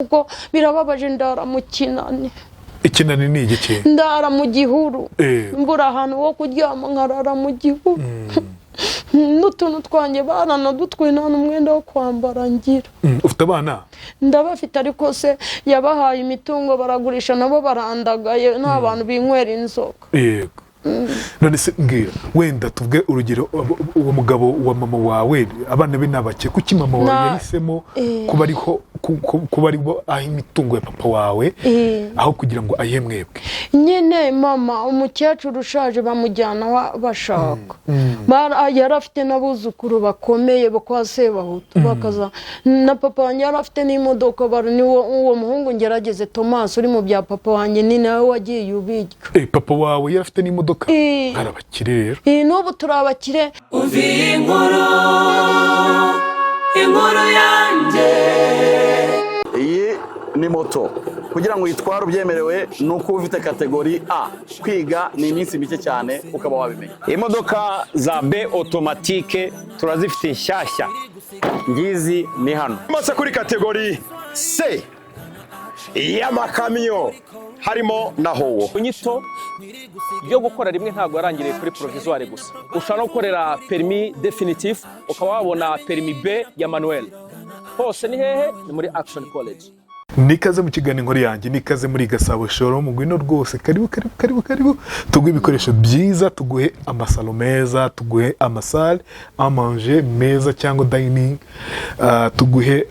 Kuko birababaje, ndara mu kinani. Ikinani ni igiki? Ndara mu gihuru. Mbura ahantu ho kuryama, nkarara mu gihuru n'utuntu twanjye baranadutwaye, nta n'umwenda wo kwambara ngira. Ufite abana? Ndabafite, ariko se yabahaye imitungo baragurisha, nabo barandagaye, nta bantu binywera inzoga. Yego. None se mbwira, wenda tuvuge urugero, uwo mugabo wa mama wawe, abana be ni abake? Kuki mama wawe yahisemo kuba ariho kuba aribo aho imitungo ya papa wawe aho kugira ngo ayihe mwebwe? Nyine mama, umukecuru ushaje, bamujyana aho bashaka. Yari afite n'abuzukuru bakomeye bo kwa Sebahutu, bakaza na papa wanjye yari afite n'imodoka. Ni uwo muhungu ngerageze Tomasi uri mu bya papa wanjye, ni nawe wagiye ubirya. Papa wawe yari afite n'imodoka? Hari abakire rero. N'ubu turi abakire. Umva iyi nkuru, inkuru yanjye. Iyi ni moto, kugira ngo uyitware ubyemerewe ni uko uba ufite catégorie A. Kwiga ni iminsi mike cyane ukaba wabimenya. Imodoka za B automatique turazifite nshyashya, ngizi ni hano. Maze kuri catégorie C y'amakamyo harimo na HOWO. Inyito yo gukora rimwe ntabwo yarangiriye kuri provisoire gusa, ushobora no gukorera permis définitif, ukaba wabona permis B ya manuel. Hose ni hehe? Ni muri Action College. Nikaze mu kiganiro Inkuru Yanjye, nikaze muri Gasabo Showroom. Ngwino rwose, karibu, karibu, karibu, karibu, tuguhe ibikoresho byiza, tuguhe amasalo meza, tuguhe amasale à manger meza cyangwa dining, tuguhe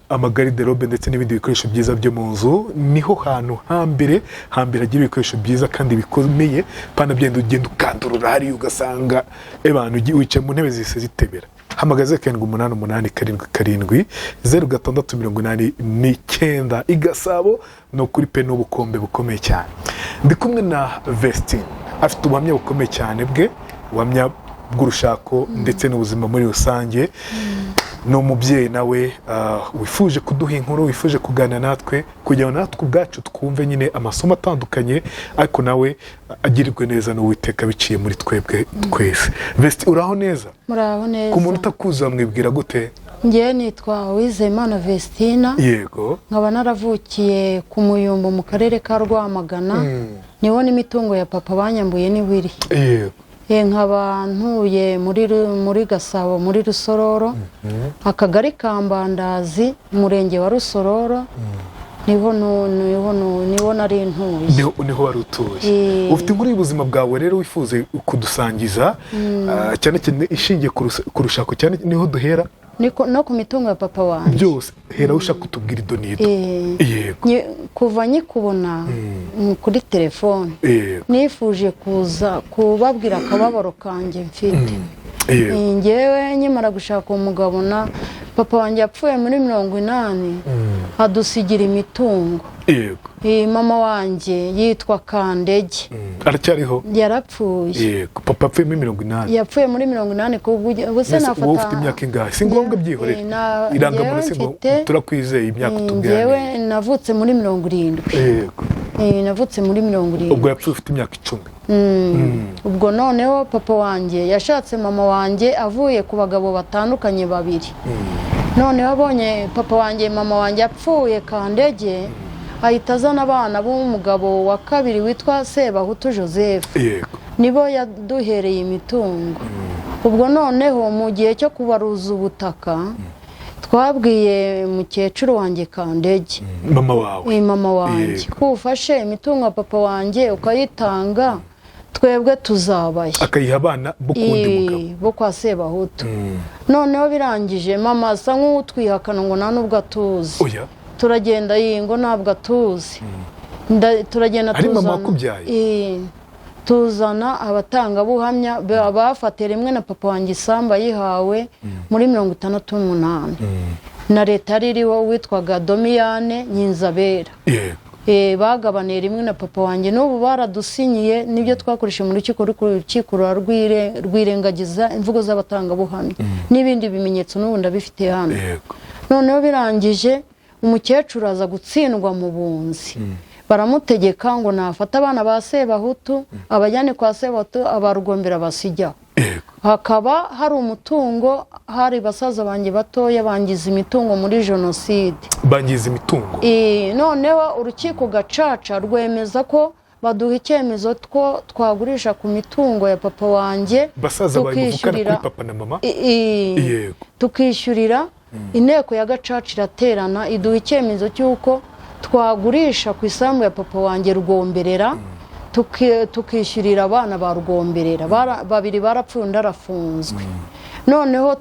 amagarde-robe ndetse n'ibindi bikoresho byiza byo mu nzu. Niho hantu hambere hambere hagira ibikoresho byiza kandi bikomeye, pana byenda ugenda ukandurura hariya ugasanga abantu wicaye mu ntebe zise zitebera. Hamagaze 788770689. I Gasabo ni ukuri pe, n'ubukombe bukomeye cyane. Ndi kumwe na Vestine, afite ubuhamya bukomeye cyane bwe, ubuhamya bw'urushako ndetse n'ubuzima muri rusange. Ni umubyeyi nawe wifuje kuduha inkuru, wifuje kuganira natwe kugira ngo natwe ubwacu twumve nyine amasomo atandukanye, ariko nawe agirirwe neza n'Uwiteka biciye muri twebwe twese. Vesti, uraho neza? Muraho neza. Ku muntu utakuzi wamwibwira gute? Ngewe nitwa Uwizeyimana Vestina. Nkaba naravukiye ku Muyumbo mu karere ka Rwamagana, niho n'imitungo ya papa banyambuye niho iri. Nkaba ntuye muri Gasabo, muri Rusororo, akagari ka Mbandazi, umurenge wa Rusororo, niho nari ntuye. Niho wari utuye? Ufite inkuru y'ubuzima bwawe rero wifuze kudusangiza, cyane cyane ishingiye ku rushako cyane, niho duhera. No ku mitungo ya papa wanjye. Byose, hera aho ushaka kutubwira idonido. Yego. Kuva nyikubona kuri telefone, nifuje kuza kubabwira akababaro kanjye mfite. Ngewe nkimara gushaka umugabo, na papa wanjye yapfuye muri 80, adusigira imitungo. Mama wanjye yitwa Kandege. Aracyariho? Yarapfuye. Yego, papa apfuye muri 80? Yapfuye muri 80. Ubuse Mbese nafata wowe ufite imyaka ingahe? Si ngombwa, byihorere. Irangamuntu Njyewe si ngombwa. Turakwizeye, imyaka utubwira Njyewe navutse muri 70. Navutse muri 70. Ubwo yapfuye ufite imyaka 10. Ubwo noneho papa wanjye yashatse mama wanjye avuye ku bagabo batandukanye babiri. Noneho abonye papa wanjye, mama wanjye apfuye Kandege, ahita azana abana b'umugabo wa kabiri witwa Sebahutu Joseph. Nibo yaduhereye imitungo. Ubwo noneho mu gihe cyo kubaruza ubutaka, twabwiye mukecuru wanjye Kandege, Mama wawe? Mama wanjye, ko ufashe imitungo ya papa wanjye ukayitanga, twebwe tuzabaye? Akayiha abana bo ku wundi mugabo? Bo kwa Sebahutu. Noneho birangije, mama asa nk'utwihakana ngo nta nubwo atuzi. Oya. Turagenda, iyi ngo ntabwo atuzi. Turagenda Ari mama tuzana wakubyaye? Tuzana abatangabuhamya bafatiye rimwe na papa wanjye isambu ayihawe muri 68 na leta yari iriho, witwaga Domiyane Nyinzabera. Bagabaniye rimwe na papa wanjye, n'ubu baradusinyiye n'ibyo twakoresheje mu rukiko, ariko urukiko rwirengagiza imvugo z'abatangabuhamya n'ibindi bimenyetso, n'ubu ndabifite hano. Noneho birangije, umukecuru aza gutsindwa mu bunzi, baramutegeka ngo nafate abana ba Sebahutu abajyane kwa Sebahutu, abarugombera basijyaho. Hakaba hari umutungo, hari basaza banjye batoya bangiza imitungo muri jenoside. Bangiza imitungo. Noneho urukiko gacaca rwemeza ko baduha icyemezo two twagurisha ku mitungo ya papa wanjye. Basaza bawe muvukana kuri papa na mama? Yego. Tukishyurira. Inteko ya gacaca iraterana, iduha icyemezo cy'uko twagurisha ku isambu ya papa wanjye Rwomberera, tukishyurira abana ba Rwomberera. Babiri barapfuye, undi arafunzwe. Noneho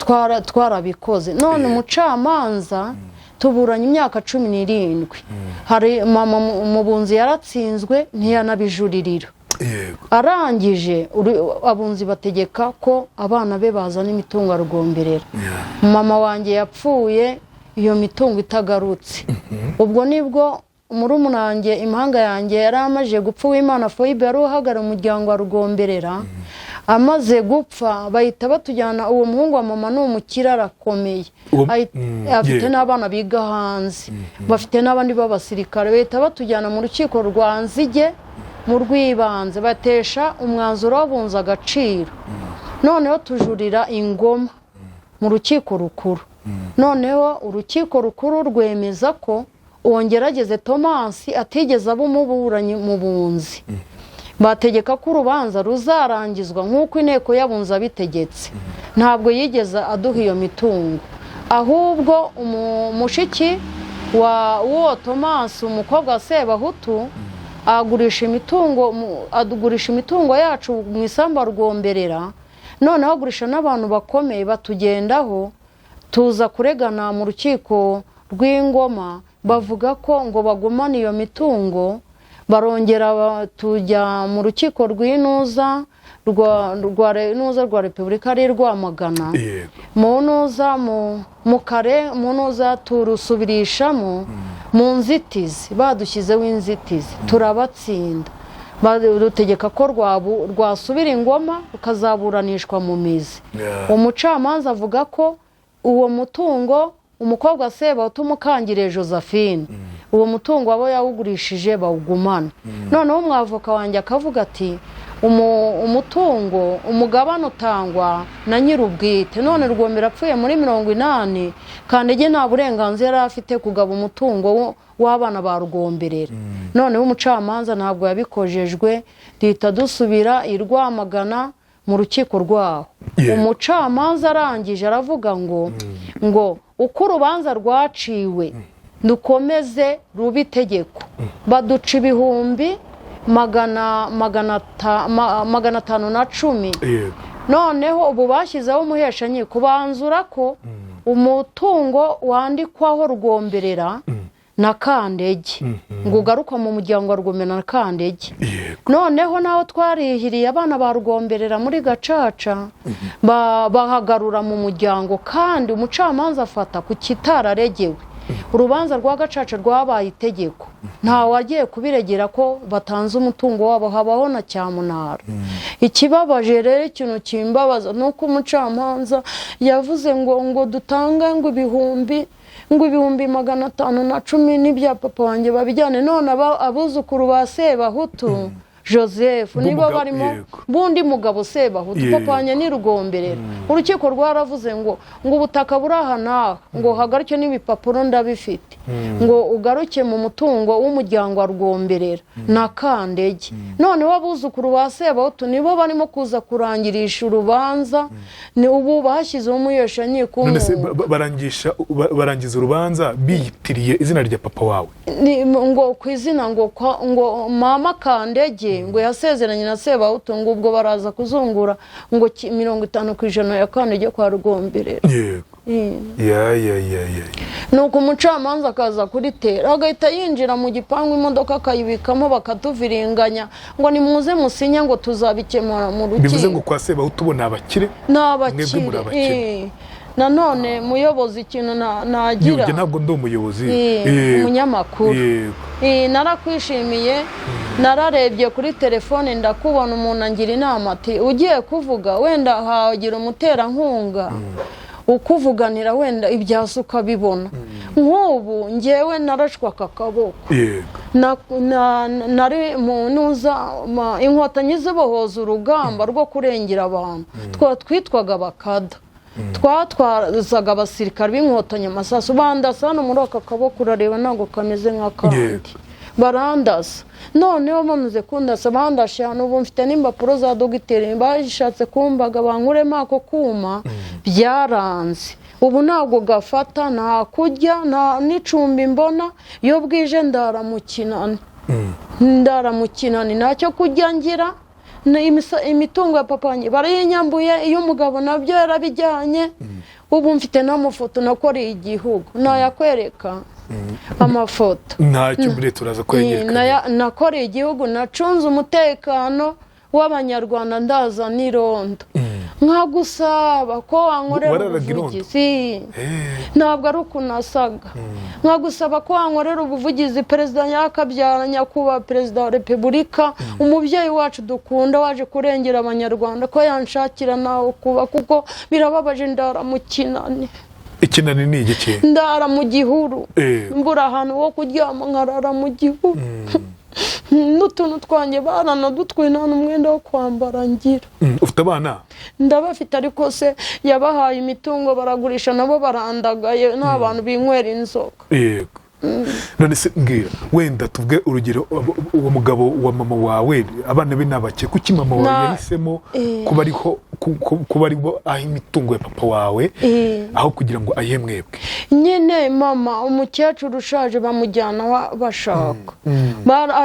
twarabikoze. None umucamanza tuburanye imyaka 17, hari mama mubunzi yaratsinzwe, ntiyanabijuririra. Arangije abunzi bategeka ko abana be bazana imitungo ya Rwomberera. Mama wanjye yapfuye iyo mitungo itagarutse. Ubwo nibwo murumuna wanjye, impanga yanjye, yari amaze gupfa, Uwimana Foyibe, yari uhagarariye umuryango wa Rwomberera. Amaze gupfa bahita batujyana. Uwo muhungu wa mama ni umukire, arakomeye, afite n'abana biga hanze, bafite n'abandi b'abasirikare. Bahita batujyana mu rukiko rwa Nzige mu rw'ibanze, batesha umwanzuro w'abunzi agaciro. Noneho tujurira ingoma mu rukiko rukuru. Noneho urukiko rukuru rwemeza ko uwo Ngerageze Tomasi atigeze aba umuburanyi mu bunzi, bategeka ko urubanza ruzarangizwa nk'uko inteko y'abunzi abitegetse. Ntabwo yigeze aduha iyo mitungo, ahubwo mushiki wa w'uwo Tomasi, umukobwa wa Sebahutu, agurisha imitungo agurisha imitungo yacu mu isambu ya Rwomberera. Noneho agurisha n'abantu bakomeye batugendaho, tuza kuregana mu rukiko rw'ingoma, bavuga ko ngo bagumane iyo mitungo. Barongera tujya mu rukiko rw'inuza rwa rwa Repubulika ari Rwamagana. Mu ntuza mu kare mu ntuza turusubirishamo mu nzitizi, badushyizeho inzitizi, turabatsinda. Rutegeka ko rwasubira ingoma rukazaburanishwa mu mizi. Umucamanza avuga ko uwo mutungo umukobwa Sebahutu Mukangiriye Josephine, uwo mutungo abo yawugurishije bawugumana. Noneho umwavoka wanjye akavuga ati umutungo umugabane utangwa na nyir'ubwite. None Rwomera apfuye muri 80, Kandege nta burenganzira yari afite kugaba umutungo w'abana ba Rwomberera. Noneho umucamanza ntabwo yabikojejwe, duhita dusubira i Rwamagana mu rukiko rwaho. Umucamanza arangije aravuga ngo uko urubanza rwaciwe dukomeze rube itegeko. Baduca ibihumbi 510. Noneho ubu bashyizeho umuheshankiko, banzura ko umutungo wandikwaho Rwomberera na Kandege ngo ugaruka mu muryango wa Rwomberera na Kandege. Noneho naho twarihiriye abana ba Rwomberera muri gacaca, bahagarura mu muryango, kandi umucamanza afata ku kitararegewe. Urubanza rwa gacaca rwabaye itegeko, nta wagiye kubiregera ko batanze umutungo wabo, habaho na cyamunara. Ikibabaje rero, ikintu kimbabaza, ni uko umucamanza yavuze ngo dutange ngo ibihumbi 510 n'ibya papa wanjye babijyane. None abuzukuru ba Sebahutu Joseph nibo barimo bundi mugabo Sebahutu. Papa wanjye ni Rwomberera. Urukiko rwaravuze ngo ubutaka buri aha n'aha, ngo hagaruke n'ibipapuro ndabifite, ngo ugaruke mu mutungo w'umuryango wa Rwomberera na Kandege. Noneho abuzukuru ba Sebahutu nibo barimo kuza kurangirisha urubanza, ni ubu bashyizeho umuheshankiko. None se barangiza urubanza biyitiriye izina rya papa wawe? Ngo ku izina ngo mama Kandege ngo yasezeranye na Sebahutu, ngo ubwo baraza kuzungura ngo 50% ya Kandege kwa Rwomberera. Ya ya ya ya. Nuko umucamanza akaza kuritera, agahita yinjira mu gipangu, imodoka akayibikamo, bakatuviringanya ngo nimuze musinye, ngo tuzabikemura mu Bivuze ngo rukiko. kwa Sebahutu bo ni abakire, Ni mwebwe muri abakire. abakene. Nanone muyobozi, ikintu nagira Njye ntabwo ndi umuyobozi. Umunyamakuru. Narakwishimiye, nararebye kuri telefone ndakubona. Umuntu angira inama ati ugiye kuvuga wenda hagira umuterankunga ukuvuganira, wenda ibyasi ukabibona. Nk'ubu ngewe narashwe aka kaboko. Nari mu nuza Inkotanyi zibohoza urugamba rwo kurengera abantu, twitwaga abakada, twatwazaga abasirikare b'Inkotanyi amasasu. Bandasa hano muri aka kaboko, urareba ntabwo kameze nk'akandi. Barandasa, noneho bamaze kundasa, bandashe hano. Ubu mfite n'impapuro za dogiteri. Bashatse kumbaga bankuremo ako kuma, byaranze. Ubu ntabwo gafata, nta kurya, nta n'icumbi mbona. Iyo bwije ndara mu kinani, ndara mu kinani, ntacyo kurya ngira. Imitungo ya papa wanjye barayinyambuye, iyo umugabo nabyo yarabijyanye. Ubu mfite n'amafoto nakoreye igihugu, nayakwereka amafoto. Ntacyo, mbere turaza kwegereka. Nakoreye igihugu, nacunze umutekano w'Abanyarwanda, ndaza n'irondo. Nkagusaba ko wankorera Wararaga irondo? ubuvugizi. Ntabwo ari ukuntu nasaga. Nkagusaba ko wankorera ubuvugizi, Perezida nyakabyara, Nyakubahwa Perezida wa Repubulika, umubyeyi wacu dukunda, waje kurengera Abanyarwanda, ko yanshakira nawe kuba, kuko birababaje, ndara mu kinani. Ikinani ni igiki? Ndara mu gihuru. Mbura ahantu ho kuryama, nkarara mu gihuru n'utuntu twanjye baranadutwaye, nta n'umwenda wo kwambara ngira. Ufite abana? Ndabafite, ariko se yabahaye imitungo baragurisha, nabo barandagaye, nta bantu binywera inzoga. Yego. None se mbwira, wenda tuvuge urugero, uwo mugabo wa mama wawe, abana be ni abake? Kuki mama wawe yahisemo kuba ariho kuba aribo aho imitungo ya papa wawe, aho kugira ngo ayihe mwebwe? Nyine mama, umukecuru ushaje, bamujyana bashaka.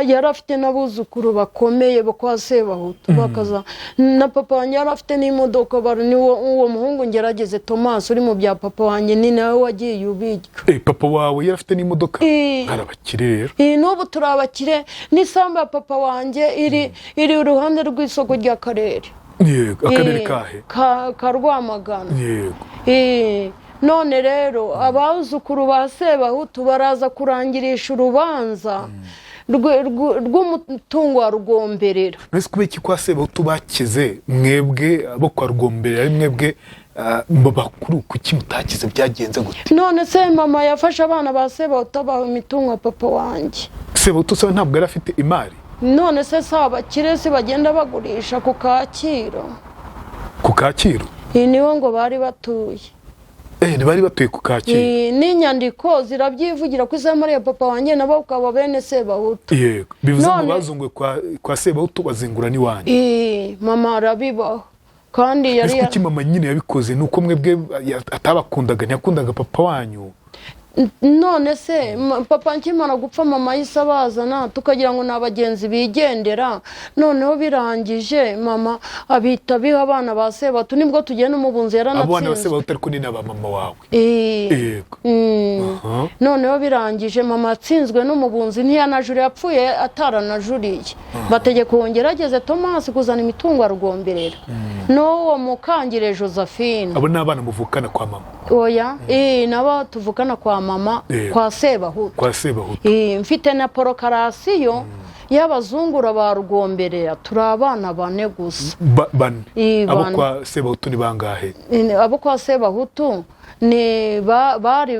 Yari afite n'abuzukuru bakomeye bo kwa Sebahutu, bakaza na papa wanjye. Yari afite n'imodoka. Niwo uwo muhungu Ngerageze Thomas uri mu bya papa wanjye, ni nawe wagiye ubirya. Papa wawe yari afite n'imodoka? Hari abakire rero. N'ubu turi abakire. N'isambu ya papa wanjye iri iruhande rw'isoko ry'akarere. Yego, akarere kahe? Ka Rwamagana. None rero abuzukuru ba Sebahutu baraza kurangirisha urubanza rw'umutungo wa Rugomberera. Mbese kubera iki kwa Sebahutu bakize, mwebwe bo kwa Rugomberera, ari mwebwe mu bakuru, kuki mutakize? Byagenze gute? None se mama yafashe abana ba Sebahutu abaha imitungo ya papa wanjye. Sebahutu se ntabwo yari afite imari? None se si abakire, si bagenda bagurisha ku Kacyiru? Ku Kacyiru? Iyi niho ngo bari batuye. Ntibari batuye ku Kacyiru? N'inyandiko zirabyivugira ko isambu ya papa wanjye, nabo bakaba bene Sebahutu. Yego, bivuze ngo bazunguwe kwa Sebahutu, bazingura n'iwanyu. Mama arabibaho kandi yari Ese kuki mama nyine yabikoze? Ni uko mwebwe atabakundaga, ntiyakundaga papa wanyu? None se papa nkimara gupfa, mama yahise abazana, tukagira ngo ni abagenzi bigendera. Noneho birangije mama abita biha abana ba Sebahutu, nibwo tugenda umubunzi. Abo bana ba Yaranatsinzwe. Sebahutu ariko ni n'aba mama wawe? Yego. Aha. Noneho birangije mama atsinzwe n'umubunzi, ntiyanajuriye, apfuye ataranajuriye. Bategeka uwo Ngerageze Thomas kuzana imitungo arugomberera n'uwo Mukangire Josephine. Abo ni abana muvukana kwa mama? Oya, nabo tuvukana kwa mama. Kwa Sebahutu. Kwa Sebahutu. Mfite na procuration y'abazungura ba Rugomberera, turi abana bane gusa. Bane? Abo Bane. kwa Sebahutu ni bangahe? Abo kwa Sebahutu ni bari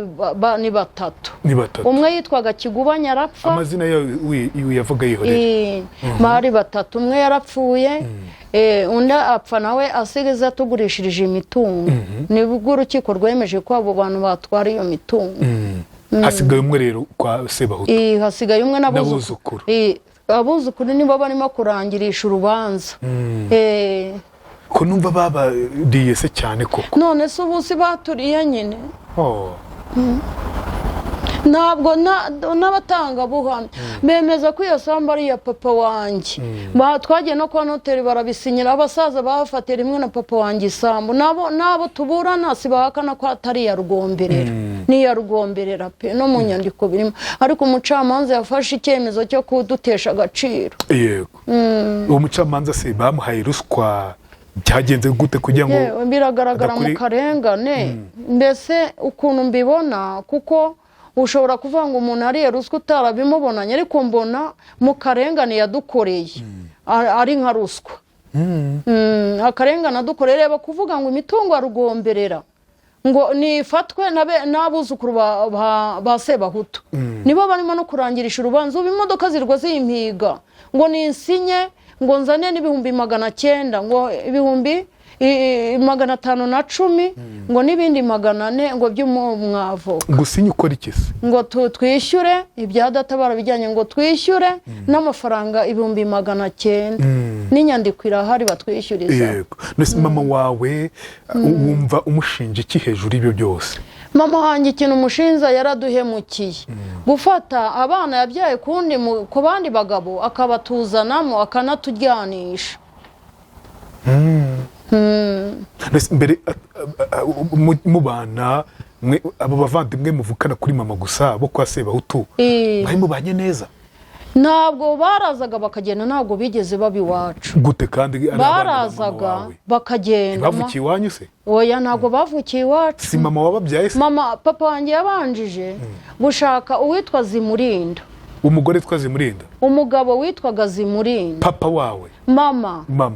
ni batatu. Ni batatu. Umwe yitwaga Kiguba nyarapfa. Amazina yawe yavuga yihorere. Bari batatu, umwe yarapfuye, undi apfa nawe asigaze atugurishirije imitungo, nibwo urukiko rwemeje ko abo bantu batwara iyo mitungo. Hasigaye umwe rero kwa Sebahutu. Hasigaye umwe n'abuzukuru. N'abuzukuru. Abuzukuru nibo barimo kurangirisha urubanza. Ko numva babariye se cyane koko? None se ubu si baturiye nyine? Oh. Ntabwo n'abatangabuhamya bemeza ko iyo sambu ari iya papa wanjye. Twagiye no kwa noteri barabisinyira. Abasaza bafatiye rimwe na papa wanjye isambu, nabo tuburana si bahakana ko atari iya Rugomberera. Ni iya Rugomberera pe, no mu nyandiko birimo, ariko umucamanza yafashe icyemezo cyo kudutesha agaciro. Yego, uwo mucamanza se bamuhaye ruswa? Byagenze gute kugira ngo Yewe, biragaragara mu karengane. Mbese ukuntu mbibona, kuko ushobora kuvuga ngo umuntu ariye ruswa utarabimubonanye, ariko mbona mu karengane yadukoreye ari nka ruswa. Akarengane adukoreye, reba kuvuga ngo imitungo ya Rugomberera Ngo nifatwe n'abuzukuru ba Sebahutu, nibo barimo no kurangirisha urubanza. Ubu imodoka zirwa zimpiga ngo ninsinye, ngo nzane n'900,000, ngo 510,000, ngo n'ibindi 400 ngo by'umwavoka. Gusinya ukora iki se? Ngo twishyure ibya data barabijyanye, ngo twishyure n'amafaranga 900,000, n'inyandiko irahari batwishyuriza. Yego. None mama wawe wumva umushinja iki hejuru y'ibyo byose? Mama wanjye ikintu umushinja, yaraduhemukiye, gufata abana yabyaye ku bandi bagabo akabatuzanamo akanatujyanisha. Mbese mbere mubana mwe, abo bavandimwe muvukana kuri mama gusa bo kwa Sebahutu, mwari mubanye neza? Ntabwo, barazaga bakagenda, ntabwo bigeze baba iwacu. Gute kandi ari abana ba mama Barazaga wawe? bakagenda. Bavukiye iwanyu se? Oya, ntabwo bavukiye iwacu. Si mama wababyaye se? Mama, papa wanjye yabanjije gushaka uwitwa Zimurinda. Umugore twa Zimurinda? Umugabo witwaga Zimurinda. Papa wawe? Mama. Mama.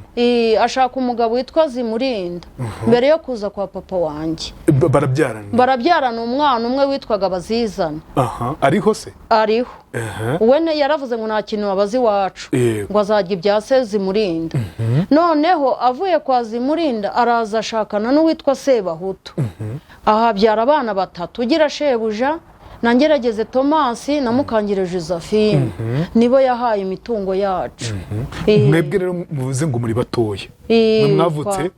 Ashaka umugabo witwa Zimurinda mbere yo kuza kwa papa wanjye. Barabyarana? Barabyarana, umwana umwe witwaga Bazizana. Aha, ariho se? Ariho. We yaravuze ngo nta kintu abazi iwacu, ngo azajya ibya se Zimurinda. Noneho avuye kwa Zimurinda araza ashakana n'uwitwa Sebahutu, ahabyara abana batatu, ugira shebuja na Ngerageze Tomasi na Mukangire Josephine, nibo yahaye imitungo yacu. Mwebwe rero muvuze ngo muri batoya, mwe mwavutse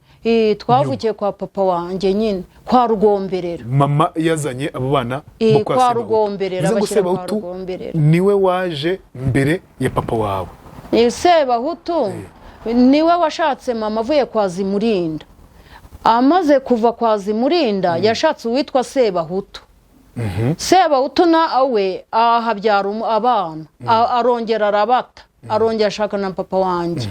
Twavukiye kwa papa wanjye nyine kwa Rugomberera. Mama yazanye abo bana bo kwa Kwa Sebahutu. Rugomberera, Bivuze ngo bashyira kwa Sebahutu Rugomberera. niwe waje mbere ya papa wawe? Sebahutu niwe washatse mama avuye kwa Zimurinda. Amaze kuva kwa Zimurinda yashatse uwitwa Sebahutu. Sebahutu nawe ahabyara abana, arongera arabata, arongera ashaka na papa wanjye,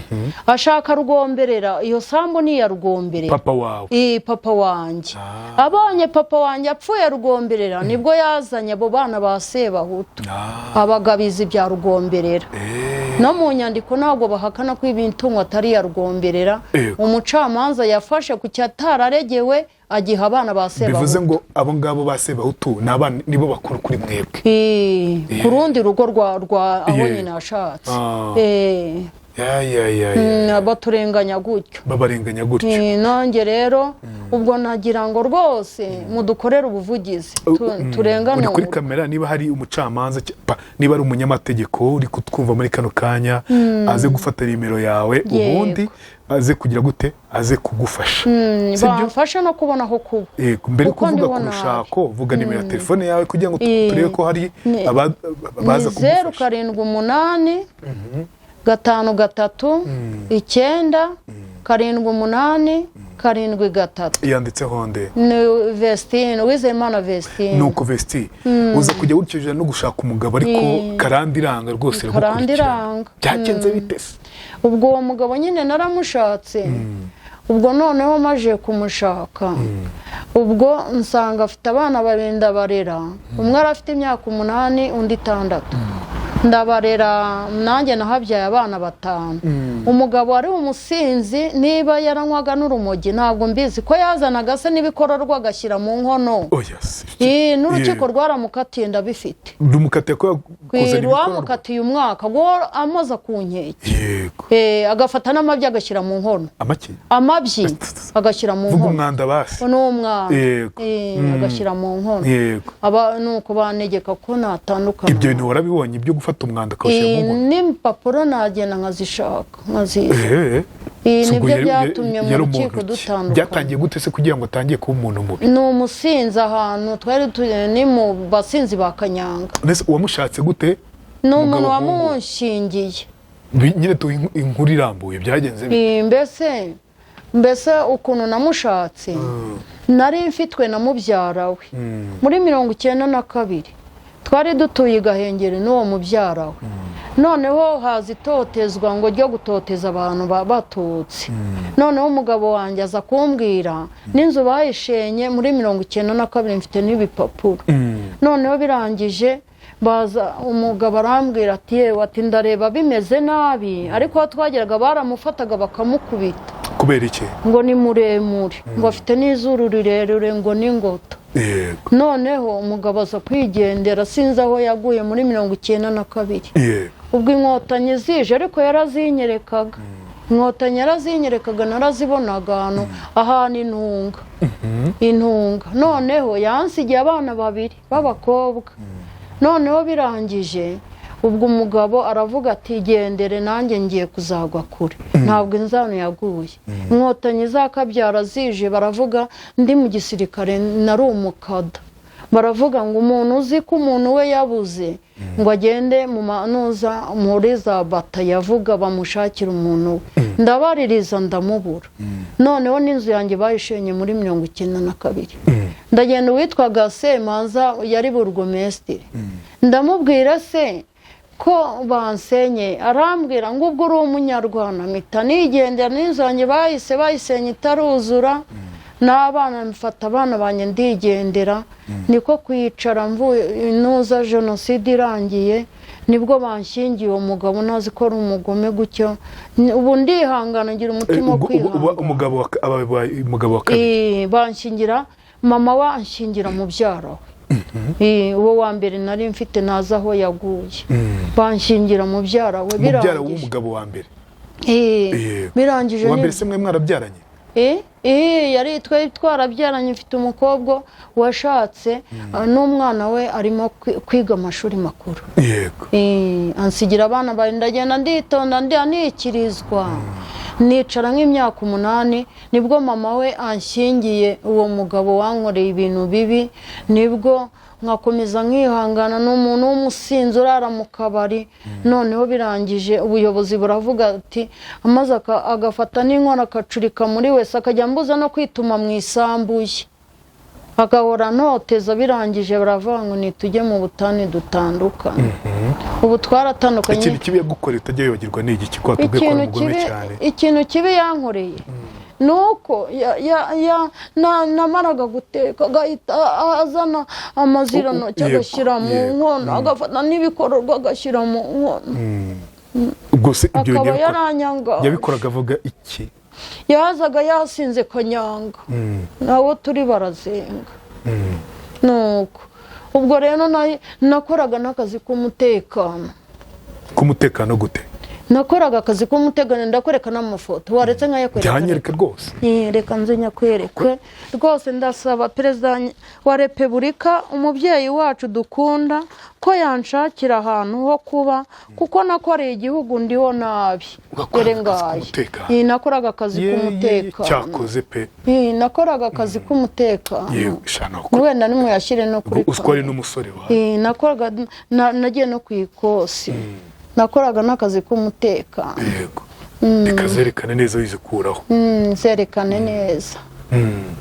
ashaka Rugomberera. Iyo sambu ni iya Rugomberera. Papa wawe? Papa wanjye abonye papa wanjye apfuye, Rugomberera nibwo yazanye abo bana ba Sebahutu, abagabizi bya Rugomberera. No mu nyandiko ntabwo bahakana ko imitungo atari iya Rugomberera. Umucamanza yafashe ku cyatararegewe agiha abana ba Bivuze Sebahutu. ngo abo ngabo ba Sebahutu ni abana, nibo bakuru kuri mwebwe? Ku rundi rugo rwa aho nyina yashatse. Ya ya ya ya. Baturenganya gutyo. Babarenganya gutyo. Nanjye rero ubwo nagira ngo rwose mudukorere ubuvugizi, Uri kuri turenganurwe. kamera, niba hari umucamanza niba ari umunyamategeko uri kutwumva muri kano kanya, aze gufata nimero yawe, ubundi aze kugira gute, aze kugufasha. Sibyo? Bamfasha no kubona aho kuba. Yego, mbere yo Kuko kuvuga ku ndiho nabi. rushako, vuga nimero ya telefone yawe kugira ngo turebe ko hari baza Ni 0 kugufasha. 7 8 5 3 9 7 8 7 3. Yanditseho nde? Ni Vestine, Uwizeyimana Vestine. Nuko Vesti, uza kujya gutyo no gushaka umugabo, ariko karande iranga rwose Karande iragukurikirana. iranga. Byagenze bite se? Ubwo uwo mugabo nyine naramushatse. Ubwo noneho maje kumushaka, ubwo nsanga afite abana babiri, ndabarera. Umwe yari afite imyaka 8, undi 6. Ndabarera, nanjye nahabyaye abana batanu. Umugabo wari umusinzi, niba yaranywaga n'urumogi ntabwo mbizi, ko yazanaga se n'ibikororwa agashyira mu nkono. Oya se. N'urukiko rwaramukatiye, ndabifite. Rumukatiye ko kuzana ibikororwa? Rwamukatiye umwaka guhora amoza ku nkeke. Agafata n'amabyi agashyira mu nkono. Amaki? Amabyi agashyira mu Vuga nkono. umwanda basi. Ni umwanda. Agashyira mu nkono. Aba nuko banegeka ko natandukana. Ibyo bintu warabibonye, ibyo gufata umwanda akawushyira mu nkono? N'impapuro nagenda nkazishaka, nkaziza. Si ubwo Nibyo byatumye mu yari rukiko umuntu ki? dutandukana. Byatangiye gute se kugira ngo atangiye kuba umuntu mubi? Ni umusinzi, ahantu twari turi ni mu basinzi ba Kanyanga. Mbese uwamushatse gute? Ni umuntu Umugabo nk'uwo. wamushingiye. Nyine tuhe inkuru irambuye, byagenze bite? Mbese ukuntu namushatse, nari mfitwe na mubyara we muri 92. Twari dutuye i Gahengeri n'uwo mubyara we. Noneho haza itotezwa ngo ryo gutoteza abantu batutsi. Noneho umugabo wanjye aza kumbwira n'inzu bayishenye muri 92, mfite n'ibipapuro. Noneho birangije baza, umugabo arambwira ati: "Yewe," ati, "ndareba bimeze nabi." Ariko aho twageraga baramufataga bakamukubita. Kubera iki? Ngo ni muremure, ngo afite n'izuru rirerire, ngo n'ingoto. Yego. Noneho umugabo aza kwigendera, sinzi aho yaguye muri 92. Yego. Ubwo inkotanyi zije, ariko yarazinyerekaga, inkotanyi yarazinyerekaga, narazibonaga ahantu intunga. Noneho yansigiye abana babiri b'abakobwa. Noneho birangije, ubwo umugabo aravuga ati gendere nanjye ngiye kuzagwa kure. Ntabwo inzano yaguye. Inkotanyi zakabyara zije, baravuga ndi mu gisirikare nari umukada, baravuga ngo umuntu uzi ko umuntu we yabuze ngo agende mu manuza muri za bata yavuga bamushakira umuntu we. Ndabaririza ndamubura. Noneho n'inzu yanjye bayishenye muri 92. Ndagenda uwitwaga Semanza yari burugumesitiri, ndamubwira se ko bansenye, arambwira ngo ubwo uri umunyarwanda. Mpita nigendera, n'inzu yanjye bahise bayisenye itaruzura, n'abana mfata abana banjye ndigendera. Niko kwicara mvuye inuza jenoside irangiye, nibwo banshyingiye uwo mugabo ntazi ko ari umugome gutyo. Ubu ndihangana, ngira umutima wo kwihangana. Umugabo wa kabiri Banshyingira mama wanshyingira mubyara we. Uwo wa mbere nari mfite ntazi aho yaguye, banshyingira mubyara we. Mubyara w'umugabo wa mbere. Birangije. Uwa mbere se mwe mwarabyaranye? Yari twarabyaranye, mfite umukobwa washatse n'umwana we arimo kwiga amashuri makuru. Yego. Ansigira abana bari, ndagenda nditonda nikirizwa, nicara nk'imyaka 8, nibwo mama we anshyingiye uwo mugabo wankoreye ibintu bibi. Nibwo nkakomeza nkihangana, ni umuntu w'umusinzi urara mu kabari. Noneho birangije ubuyobozi buravuga ati amaze agafata n'inkono akacurika muri wese, akajya ambuza no kwituma mu isambu ye, agahora ntoteza. Birangije baravuga ngo nitujye mu butane dutandukane. Ubu twaratandukanye. Ikintu kibi yagukoreye utajya wibagirwa ni igiki? Ko watubwiye ko ari umugome cyane. Ikintu kibi yankoreye nuko namaraga guteka agahita azana amazirantoki agashyira mu nkono, agafata n'ibikororwa agashyira mu nkono. Ubwo se ibyo akaba yaranyanga. Yabikoraga avuga iki? Yazaga yasinze kanyanga, nawo turi barazenga. Nuko ubwo rero nakoraga n'akazi k'umutekano. K'umutekano gute? Nakoraga akazi k'umutekano, ndakwereka n'amafoto, waretse nkayakwereka. Byanyereka rwose. Reka nze nyakwereke rwose. Ndasaba perezida wa repubulika, umubyeyi wacu dukunda, ko yanshakira ahantu ho kuba, kuko nakoreye igihugu ndiho nabi. Dore ngaye. Nakoraga akazi k'umutekano. Cyakoze pe. Nakoraga akazi k'umutekano. Wenda nimuyashyire no kuri. Uziko ari n'umusore wawe. Nakoraga, nagiye no ku ikosi. Nakoraga n'akazi k'umutekano. Yego. Reka zerekane neza wizikuraho. Zerekane neza.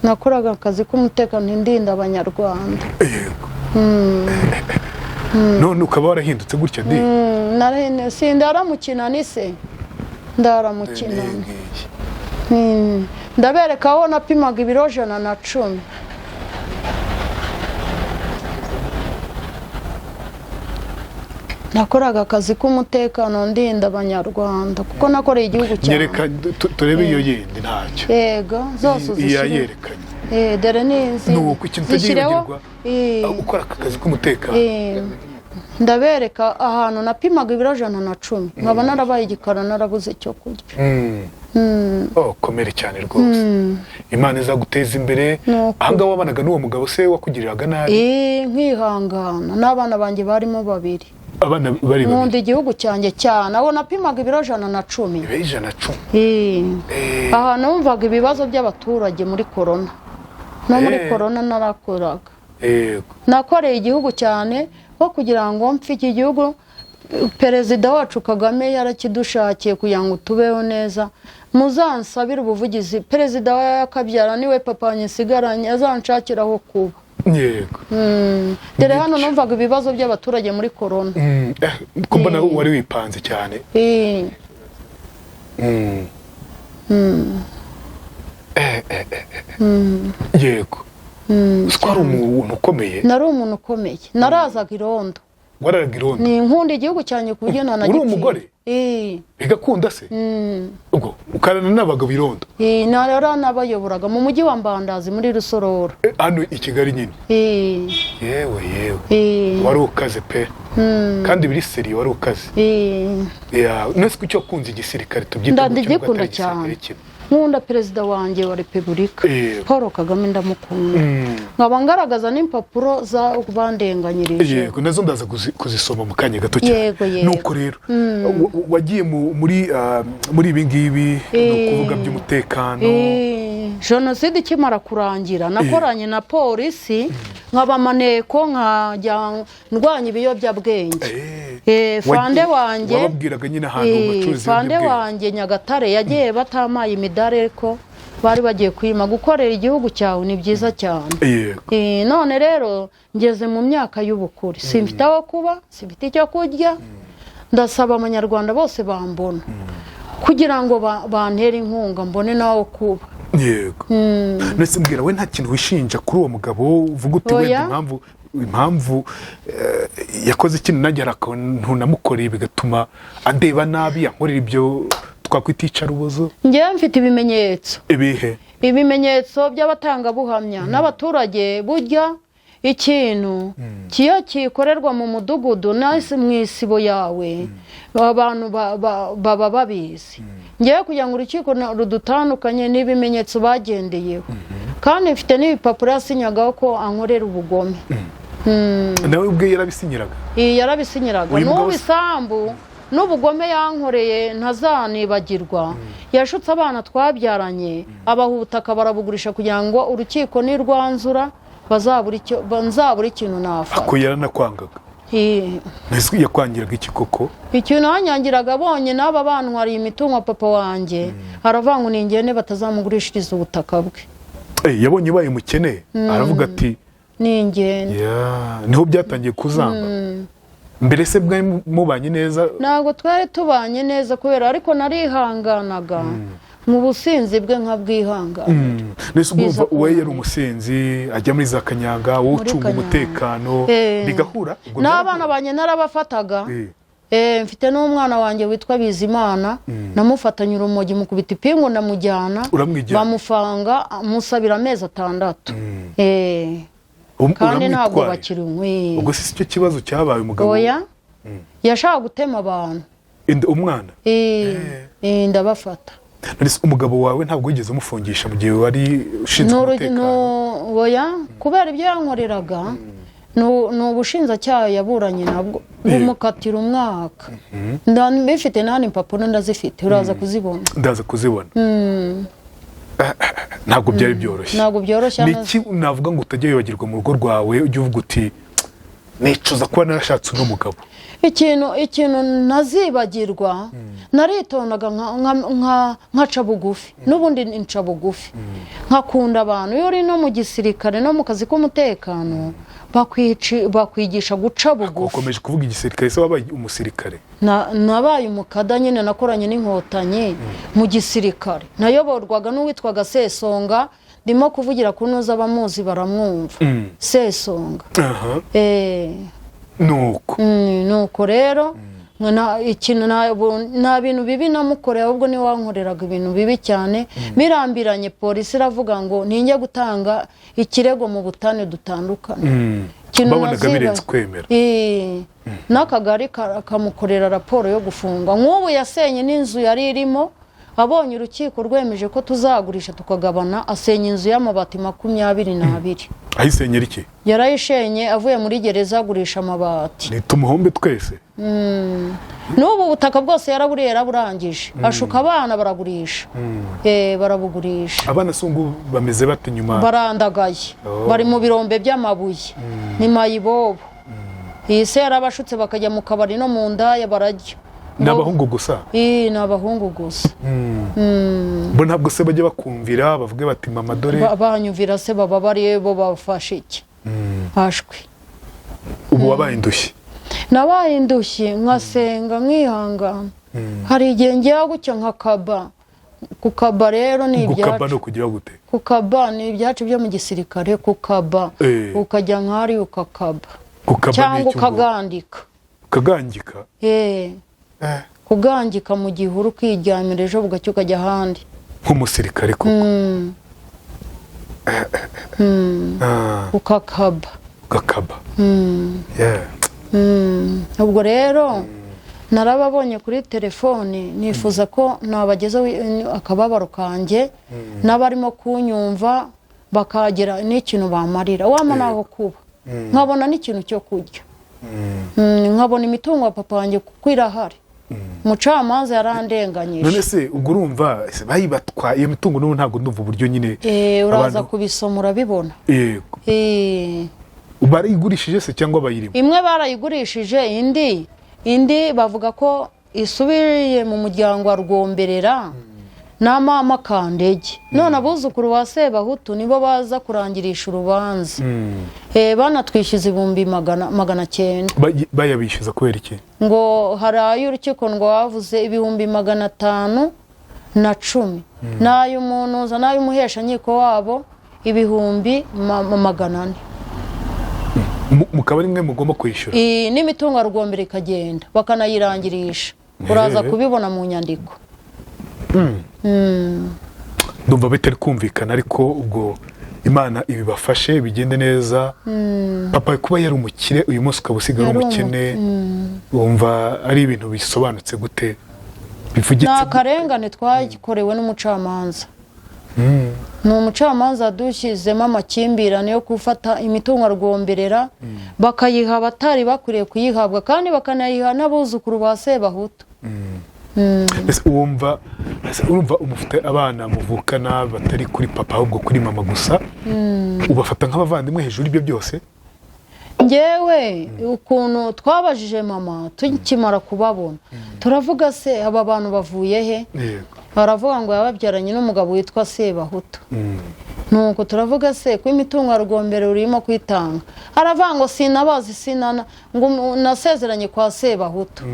Nakoraga akazi k'umutekano ndinda abanyarwanda. Yego. None ukaba warahindutse gutya ndi? Sindaramukina nise. Ndaramukina. Ndabereka aho napimaga ibiro 110. Nakoraga akazi k'umutekano ndinda abanyarwanda, kuko nakoreye igihugu cyane. Nyereka turebe iyo yindi ntacyo. Yego, zose uzishyire. Iyayerekanye. Dore ni nuko ikintu utagibagirwa ukora aka kazi k'umutekano. Ndabereka ahantu napimaga ibiro 110, nkaba narabaye igikara narabuze icyo kurya. Oh, komere cyane rwose. Imana izaguteza imbere. Ahangaha wabanaga n'uwo mugabo se wakugiriraga nabi? Nkihangana n'abana banjye barimo babiri. Abana bari babiri. Nkunda igihugu cyanjye cyane. Aho napimaga ibiro 110. Ibiro 110. Ahantu numvaga ibibazo by'abaturage muri corona. No muri corona narakoraga. Yego. Nakoreye igihugu cyane, ko kugira ngo mfe iki gihugu perezida wacu Kagame yarakidushakiye kugira ngo tubeho neza. Muzansabire ubuvugizi, perezida wa yakabyara niwe papa nsigaranye, azanshakiraho kuba. Yego. Dore hano numvaga ibibazo by'abaturage muri corona. Ko mbona wari wipanze cyane. Yego. Uziko ari umuntu ukomeye? Nari umuntu ukomeye, narazaga irondo. Wararaga irondo? Ni nkunda igihugu cyanjye ku buryo ntanagipfira. Uri umugore? Bigakunda se? Ubwo ukarana n'abagabo irondo? Naranabayoboraga mu mujyi wa Mbandazi muri Rusororo. Hano i Kigali nyine? Eh. Yewe yewe! Eh. Wari ukaze pe, kandi biri sérieux, wari ukaze. Ya, nese kuki wakunze igisirikare, tubyite gutyo, nubwo Ndagikunda atari igisirikare cyane. kimwe? Nkunda perezida wanjye wa repubulika, Paul Kagame, ndamukunda, nkaba ngaragaza n'impapuro za bandenganyirije. Yego, nazo ndaza kuzisoma mu kanya gato cyane. Yego, yego. Nuko rero wagiye muri ibi ngibi, ni ukuvuga by'umutekano. Jenoside ikimara kurangira nakoranye na polisi, nkaba maneko, nkajya ndwanya ibiyobyabwenge. Fande wanjye Wababwiraga nyine ahantu bacuruza fande ibiyobyabwenge. wanjye Nyagatare yagiye batamaye imidari, ariko bari bagiye kwima. Gukorera igihugu cyawe ni byiza cyane. None rero ngeze mu myaka y'ubukure, simfite aho kuba, simfite icyo kurya. Ndasaba Abanyarwanda bose bambona kugira ngo bantere inkunga mbone n'aho kuba. Yego. Nese mbwira, we nta kintu wishinja kuri uwo mugabo, uvuga uti wenda Oya. impamvu yakoze ikintu, nanjye hari akantu namukoreye bigatuma andeba nabi, yankorera ibyo twakwita iyicarubozo? Ngewe mfite ibimenyetso. Ibihe? Ibimenyetso by'abatangabuhamya n'abaturage. Burya ikintu kiyo kikorerwa mu mudugudu nasi mu isibo yawe, abantu baba babizi. Ngewe kugira ngo urukiko rudutandukanye n'ibimenyetso bagendeyeho, kandi mfite n'ibipapuro yasinyagaho ko ankorera ubugome. Nawe ubwe yarabisinyiraga? Iyi yarabisinyiraga. Uyu mugabo N'ubu isambu n'ubugome yankoreye ntazanibagirwa. Yashutse abana twabyaranye, abaha ubutaka barabugurisha kugira ngo urukiko nirwanzura bazabura icyo nzabura ikintu nafata. Ako yaranakwangaga? Mbese yakwangiraga iki koko? Ikintu yanyangiraga, abonye n'aba bantwariye imitungo papa wanjye, aravuga ngo ningende batazamugurishiriza ubutaka bwe. Yabonye ubaye umukene aravuga ati Ningende. Ya, niho byatangiye kuzamba. Mbere se bwari mubanye neza? Ntabwo twari tubanye neza kubera, ariko narihanganaga mu businzi bwe nkabwihanganira. Mbese ubwo Biza urumva uwe yari kunanira. umusinzi, ajya muri za kanyanga, wowe Muri ucunga kanyanga. umutekano, bigahura? Ubwo N'abana byarahura? banjye narabafataga. Mfite n'umwana wanjye witwa Bizimana, namufatanye urumogi, mukubita ipingu, ndamujyana. Uramwijyana? Bamufanga, musabira amezi 6. Kandi ntabwo Uramwitwaye? bakiri unywe. Ubwo si cyo kibazo cyabaye umugabo? Oya, yashaka gutema abantu. Umwana? Ndabafata. None se umugabo wawe ntabwo wigeze umufungisha mu gihe wari ushinzwe umutekano? Oya, kubera ibyo yankoreraga ni ubushinjacyaha yaburanye nabwo bumukatira umwaka. Bifite n'ahandi impapuro ndazifite, uraza kuzibona. Ndaza kuzibona. Ntabwo byari byoroshye. Ntabwo byoroshye. Ni iki navuga ngo utajya wibagirwa mu rugo rwawe, ujya uvuga uti nicuza kuba narashatse uno mugabo? Ikintu ntazibagirwa, naritondaga nkaca bugufi, n'ubundi nca bugufi, nkakunda abantu. Iyo uri no mu gisirikare no mu kazi k'umutekano bakwigisha guca bugufi. Ukomeje kuvuga igisirikare se, wabaye umusirikare? Nabaye umukada nyine, nakoranye n'Inkotanyi mu gisirikare, nayoborwaga n'uwitwaga Sesonga. Ndimo kuvugira ku ntuza, abamuzi baramwumva, Sesonga. Nuko Nuko rero ikintu nta bintu bibi namukoreye, ahubwo niwe wankoreraga ibintu bibi cyane birambiranye. Polisi iravuga ngo ninjye gutanga ikirego mu butane dutandukane. Ikintu Babonaga birenze kwemera. N'akagari kamukorera raporo yo gufungwa. Nk'ubu yasenye n'inzu yari irimo, abonye urukiko rwemeje ko tuzagurisha tukagabana, asenya inzu y'amabati 22. Ayisenyera iki? Yarayishenye avuye muri gereza, agurisha amabati. Ni tumuhombe twese. N'ubu butaka bwose yaraburiye, yaraburangije, ashuka abana baragurisha. Barabugurisha. Abana se ubu bameze bate nyuma? Barandagaye. Oh. Bari mu birombe by'amabuye, ni mayibobo. Iyi se yarabashutse bakajya mu kabari no mu ndaya barajya. Ni abahungu gusa? Ni abahungu gusa. Bo ntabwo se bajya bakumvira bavuge bati mama dore? Banyumvira se baba bari bo bafashe iki hashwi. Ubu wabaye indushyi? Nabaye indushyi, nkasenga, nkihangana. Hari igihe ngira gutya nkakaba. Kukaba rero ni Gukaba ibyacu. no kugira gute? Kukaba ni ibyacu byo mu gisirikare, kukaba ukajya nk'ahari ukakaba Gukaba ni cyangwa iki ubwo? ukagandika. Ukagangika? Eh. Kugangika mu gihuru, ukiryamira, ejo bugacya ukajya ahandi. Nk'umusirikare koko. Ukakaba. Ugakaba. Yeah. Ubwo rero narababonye kuri telefoni, nifuza ko nabagezaho akababaro kanjye, n'abarimo kunyumva bakagira n'ikintu bamarira, wampa n'aho kuba, nkabona n'ikintu cyo kurya, nkabona imitungo ya papa wanjye kuko irahari. Umucamanza yarandenganyije. None se ubwo urumva ese bayibatwa iyo mitungo? N'ubu ntabwo ndumva uburyo nyine. Uraza kubisoma urabibona. Yego. Barayigurishije se cyangwa bayirimo? Imwe barayigurishije, indi bavuga ko isubiye mu muryango wa Rwomberera na mama Kandege. None abuzukuru ba Sebahutu nibo baza kurangirisha urubanza. Banatwishyuza ibihumbi 900. Bayabishyuza kubera iki? Ngo hari ay'urukiko, ngo bavuze 510,000, n'ay'umunuza n'ay'umuheshankiko wabo 400,000. Mukaba ari mwe mugomba kwishyura? N'imitungo ya Rwombere ikagenda, bakanayirangirisha. Uraza kubibona mu nyandiko. Ndumva bitari kumvikana, ariko ubwo Imana ibibafashe bigende neza. Papa kuba yari umukire, uyu munsi ukaba usigaye uri Yari umukene, wumva ari ibintu bisobanutse gute, Ni bivugitse gute? akarengane twakorewe n'umucamanza. Ni umucamanza dushyizemo amakimbirane yo gufata imitungo Rwomberera, bakayiha abatari bakwiriye kuyihabwa, kandi bakanayiha n'abuzukuru ba Sebahutu. Ese urumva umufite abana muvukana batari kuri papa ahubwo kuri mama gusa, ubafata nk'abavandimwe hejuru y'ibyo byose? Ngewe ukuntu twabajije mama tukimara kubabona, turavuga: "Se aba bantu bavuye he?" Baravuga ngo yababyaranye n'umugabo witwa Sebahutu. Nuko turavuga: "Se ko imitungo ya Rwombere urimo kwitanga?" Aravuga ngo sinabazi, sinana ngo nasezeranye kwa Sebahutu,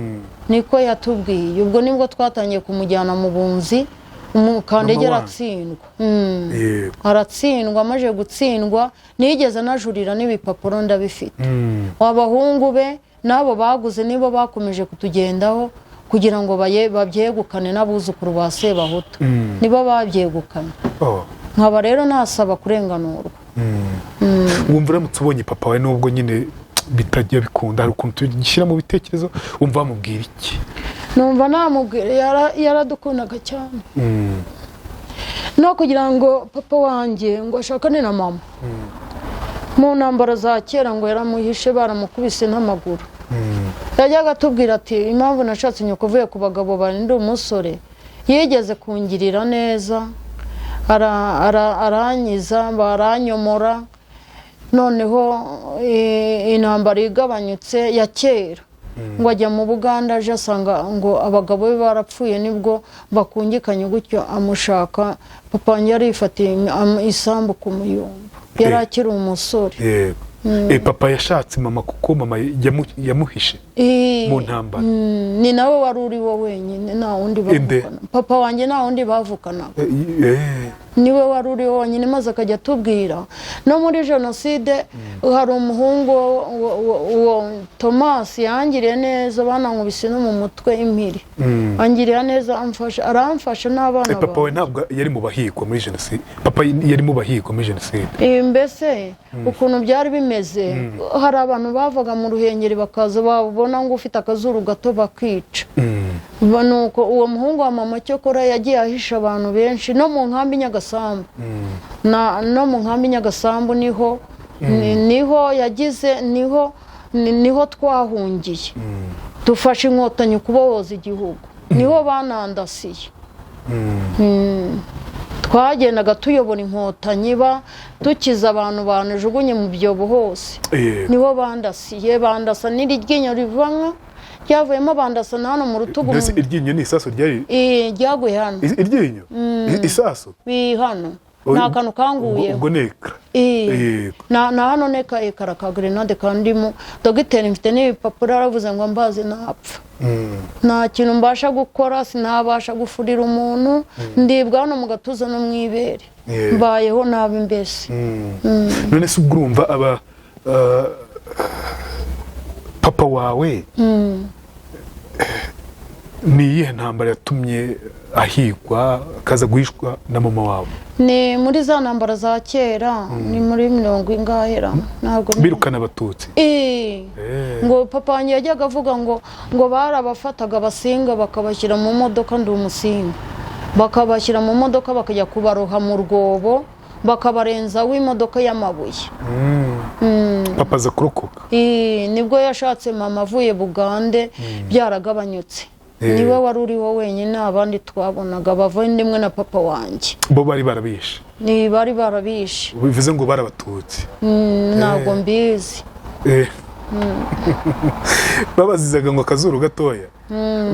niko yatubwiye. Ubwo nibwo twatangiye kumujyana mu bunzi, Kandege Mama wanyu. aratsindwa. Aratsindwa. Amaze gutsindwa nigeze anajurira, n'ibipapuro ndabifite. Abahungu be n'abo baguze nibo bakomeje kutugendaho kugira ngo babyegukane, n'abuzukuru ba Sebahutu nibo babyegukanye. Oh. Nkaba rero nasaba kurenganurwa. Wumva uramutse ubonye papa wawe, nubwo nyine bitajya bikunda, hari ukuntu tugishyira mu bitekerezo, wumva wamubwira iki? Numva namubwira, yaradukundaga cyane. No kugira ngo papa wanjye ngo ashakane na mama mu ntambara za kera, ngo yaramuhishe baramukubise n'amaguru. Yajyaga atubwira ati: "Impamvu nashatse nyoko uvuye ku bagabo bane, ndi umusore, yigeze kungirira neza, aranyiza, baranyomora. Noneho intambara igabanyutse ya kera, ngo ajya mu Buganda, aje asanga ngo abagabo be barapfuye, nibwo bakungikanye gutyo amushaka." Papa wanjye yarifatiye isambu ku Muyumbu, yari akiri umusore. Yego. Papa yashatse mama kuko mama yamuhishe mu ntambara. Ni nawe wari uriwo wenyine, nta wundi Inde? bavukana. Papa wanjye nta wundi bavukanaga. Niwe wari uri wonyine, maze akajya atubwira no muri jenoside hari umuhungu uwo Tomasi yangiriye neza, banankubise no mu mutwe impiri, angirira neza, amfasha, aramfasha n'abana. Papa we ntabwo yari mu bahigwa muri jenoside? Papa yari mu bahigwa muri jenoside? Mbese ukuntu byari bimeze, hari abantu bavaga mu Ruhengeri bakaza, babona ngo ufite akazuru gato bakica. Nuko uwo muhungu wa mama cyokora yagiye ahisha abantu benshi no mu nkambi Nyagasambu, no mu nkambi Nyagasambu niho niho yagize, niho twahungiye, dufashe Inkotanyi kubohoza igihugu, niho banandasiye. Twagendaga tuyobora Inkotanyi, ba dukiza abantu banajugunye mu byobo hose. Niho bandasiye, bandasa n'iryinyo rivanywa ryavuyemo, bandasa na hano mu rutugu. Mbese iryinyo ni isasu ryari? Ryaguye hano. Iryinyo? Isasu? Hano ni akantu kanguyeho. Ubwo ni éclat. Yego. Na hano neka éclat ka grenade kandimo. Dogiteri, mfite n'ibipapuro, yaravuze ngo mbaze napfa, nta kintu mbasha gukora, sinabasha gufurira umuntu, ndibwa hano mu gatuza no mu ibere. Mbayeho nabi mbese. None se ubwo urumva aba papa wawe Ni iyihe ntambara yatumye ahigwa, akaza guhishwa na mama wawe? Ni muri za ntambara za kera, ni muri mirongo ingahera, ntabwo Birukana Abatutsi? Eh. Ngo papa wanjye yajyaga avuga ngo barabafataga Abasinga, bakabashyira mu modoka, ndi Umusinga, bakabashyira mu modoka bakajya kubaroha mu rwobo, bakabarenzaho imodoka y'amabuye. Papa aza kurokoka? Eh, nibwo yashatse mama avuye Bugande, byaragabanyutse. Niwe wari uriho wenyine, abandi twabonaga bavandimwe na papa wanjye bo bari barabishe. Ni bari barabishe. Bivuze ngo bari Abatutsi? Ntabwo mbizi. Babazizaga ngo akazuru gatoya,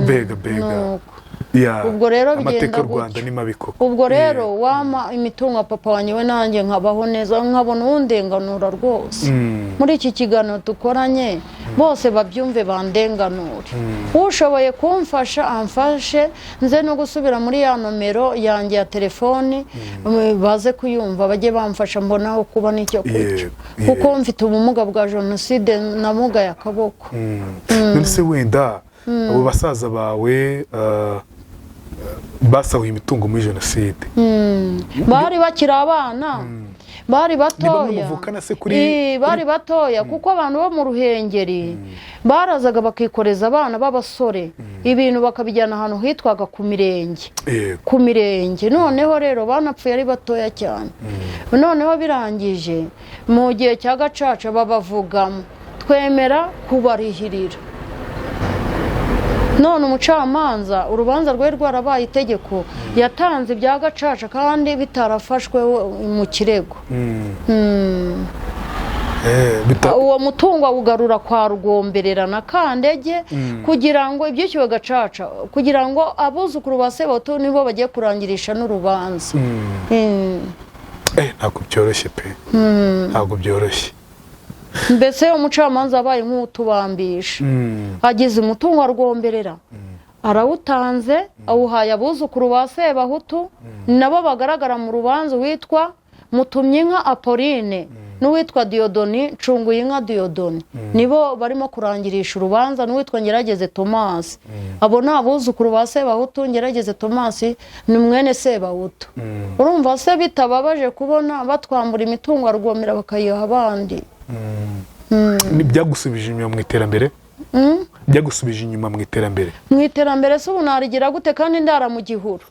mbega mbega! Nuko. Ya, Ubwo rero amateka bigenda y'u Rwanda gutyo. ni mabi koko. Ubwo rero wampa imitungo ya papa wanjye we, nanjye nkabaho neza, nkabona uwundenganura rwose. Muri iki kiganiro dukoranye, bose babyumve, bandenganure. Ushoboye kumfasha amfashe, nze no gusubira muri ya nomero yanjye ya telefoni, baze kuyumva, bajye bamfasha mbona aho kuba n'icyo kurya, kuko mfite ubumuga bwa jenoside, namugaye akaboko. None se wenda abo basaza bawe basahuye imitungo muri jenoside? Bari bakiri abana, bari Ni bamwe batoya. muvukana se kuri Eh, bari batoya, kuko abantu bo mu Ruhengeri barazaga bakikoreza abana b'abasore ibintu, bakabijyana ahantu hitwaga ku mirenge. Ku mirenge. Noneho rero banapfuye ari batoya cyane. Noneho birangije, mu gihe cya gacaca babavugamo, twemera kubarihirira. None umucamanza, urubanza rwari rwarabaye itegeko, yatanze ibya gacaca kandi bitarafashwe mu kirego. Uwo mutungo awugarura kwa Rugomberera na Kandege, kugira ngo ibyishyuwe gacaca, kugira ngo abuzukuru ba Sebahutu nibo bagiye kurangirisha n'urubanza. Ntabwo byoroshye pe, ntabwo byoroshye. Mbese umucamanza abaye nk'utubambisha, agize umutungo wa Rwomberera arawutanze, awuhaye abuzukuru ba Sebahutu, nabo bagaragara mu rubanza, uwitwa Mutumyinka Apolline n'uwitwa Diyodoni Ncunguyinka Diyodoni, nibo barimo kurangirisha urubanza, n'uwitwa Ngerageze Tomasi. Abo ni abuzukuru ba Sebahutu. Ngerageze Tomasi ni mwene Sebahutu. Urumva se bitababaje kubona batwambura imitungo ya Rwomera bakayiha abandi? Ni byagusubije inyuma mu iterambere? Byagusubije inyuma mu iterambere? Mu iterambere se ubu narigira gute kandi ndara mu gihuru?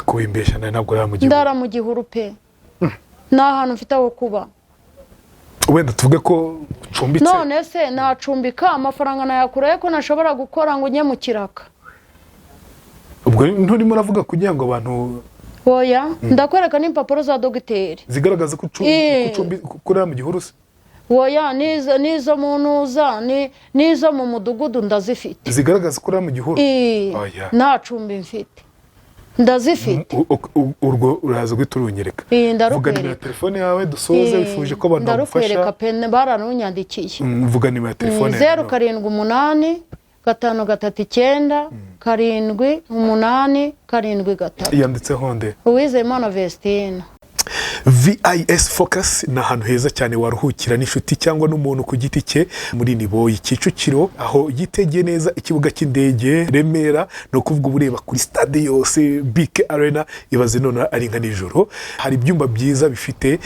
Kubimbesha nawe, ntabwo uri mu gihugu. Ndara mu gihuru pe, nta hantu mfite aho kuba. Wenda tuvuge ko ucumbitse? None se nacumbika, amafaranga nayakurayo ko nashobora gukora ngo njye mu kiraka? Ubwo nturimo uravuga kugira ngo abantu Oya, ndakwereka n'impapuro za dogiteri. Zigaragaza ko ko urara mu gihuru se? Oya, n'izo mu ntuza, n'izo mu mudugudu ndazifite. Zigaragaza ko urara mu gihuru? Oya. Nta cumbi mfite, ndazifite. Urwo uraza guhita urunyereka. Eh, Vuga ndarukwereka. nimero ya telefone yawe dusoze. Wifuje ko abantu Ndarukwereka bagufasha. pe, baranunyandikiye. Vuga nimero ya telefone yawe. 078 539 7873. Yanditseho nde? Uwizeyimana Vestine. VIS Focus ni ahantu heza cyane waruhukira n'inshuti cyangwa n'umuntu ku giti cye, muri Niboyi, Kicukiro, aho yitegeye neza ikibuga cy'indege Remera. Ni ukuvuga uba ureba kuri stade yose, BK Arena. Ibaze none ari nka nijoro. Hari ibyumba byiza bifite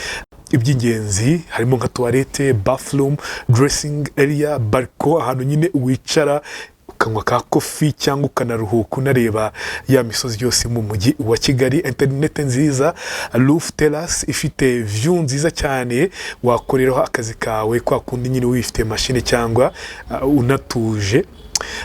iby'ingenzi, harimo nka toilette, bathroom, dressing area, balcon, ahantu nyine wicara ukanywa ka coffee cyangwa ukanaruhuka unareba ya misozi yose mu mujyi wa Kigali, interineti nziza, roof terrace ifite view nziza cyane, wakoreraho akazi kawe kwa kundi nyine wifite mashine cyangwa unatuje.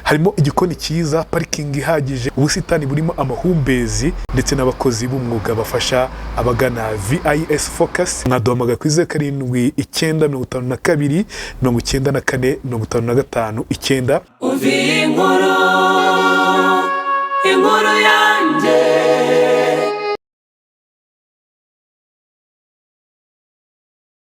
Harimo igikoni cyiza, parikingi ihagije, ubusitani burimo amahumbezi ndetse n'abakozi b'umwuga bafasha abagana VIS Focus. Mwaduhamagara kuri 079 52 94 55 9. Umva iyi nkuru, inkuru.